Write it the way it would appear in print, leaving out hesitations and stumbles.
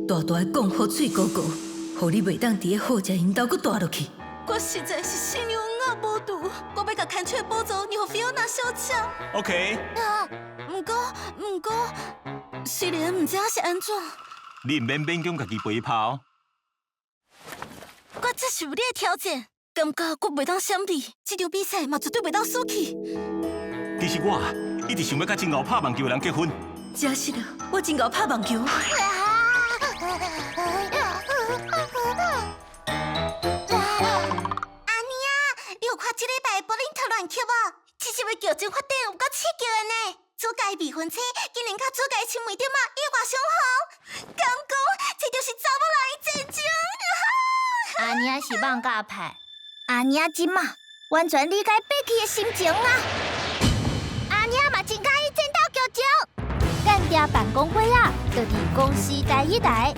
大大的講予水糊糊，予你袂當佇咧好食𪜶兜閣蹛落去。我實在是信用也無度，我欲共牽手的寶座讓予菲奧娜小姐。 OK。啊，毋過毋過，雖然毋知影是按怎，你毋免勉強家己陪伊拍哦。我接受你的挑戰，感覺我袂當閃避，這場比賽嘛絕對袂當輸去。其實我一直想欲佮真𠢕拍網球的人結婚。真實啊，我真𠢕拍網球。阿娘，你有看這禮拜的柏林特亂劇無？這集的劇情發展有夠刺激的呢！主角的未婚妻竟然佮主角的親妹弟仔意外相逢，敢講這就是查某人的戰爭。阿娘是放假派，阿娘這馬完全理解貝奇的心情啊！阿娘嘛真佮意戰鬥劇情，間諜辦公會啊，就佇公視第一台。